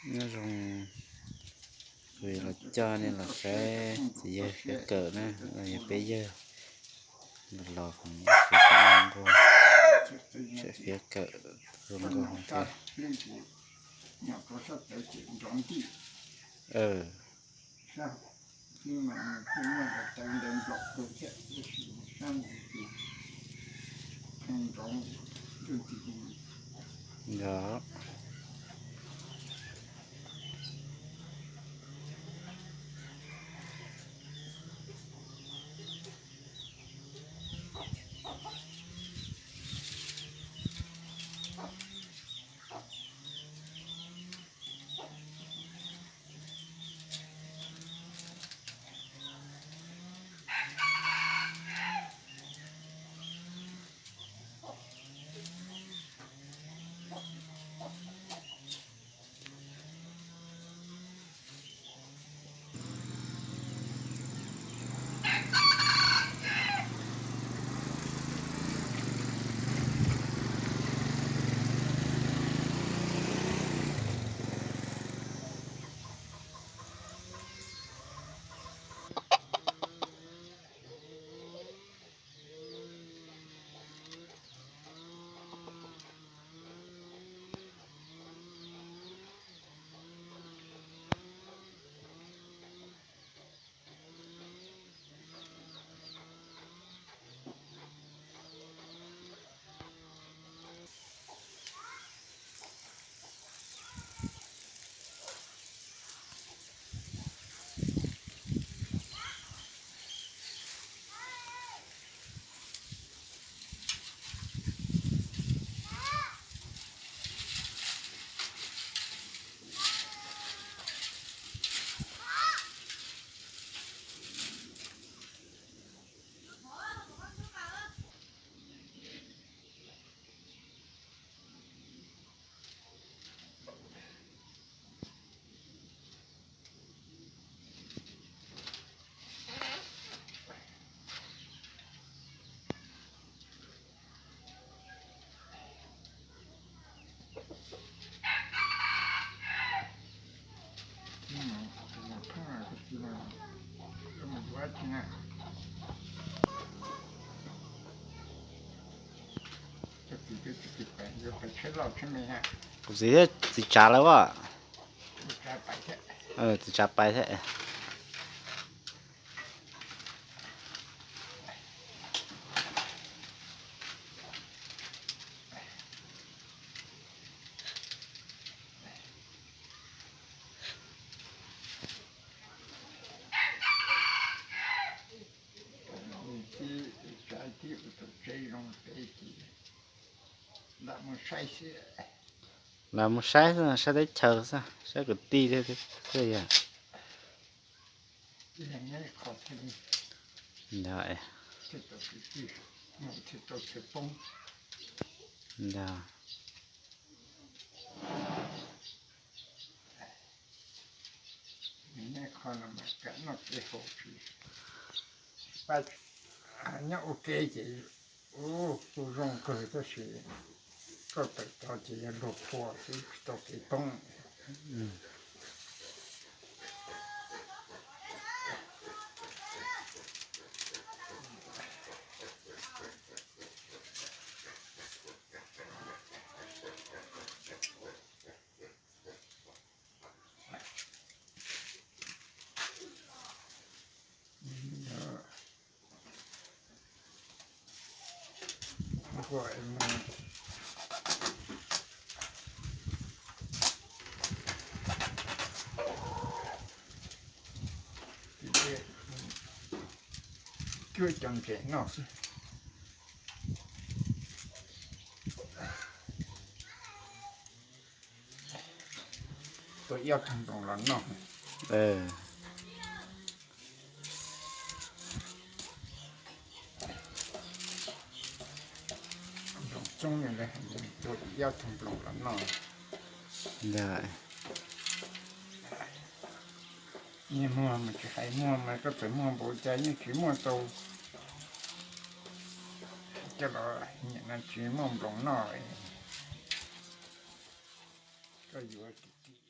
Nyob zoo, kuv los coj nej los saib txiv yawg Fiab Kawm na, yog peb yawg los los kuv saib Fiab Kawm zoo nkauj thiab. Yog. Kuv txiv thiab txiv tsav lawv as. Txiv tsav pais thiab. Lam mus saib xwb, saib teb chaws xwb, saib kwv tij thiab yog. Ntag. Nyob ua ke ces ua kuj zoo kawg tab sis koj tawm tod ces yog luag phua xwb tsis tau kev poob. Cuab cov ntses noj xwb. Tua ib ob tug nploos los noj. Nploos coob li, tua ib ob tug nploos los noj. Ntag. Niag muag mas tsis hais, muag mas koj txawm muag npaum cas yeej tsis muaj tau. Coj los nyiam no tsis muaj nploos noj. Koj yuav kim kim.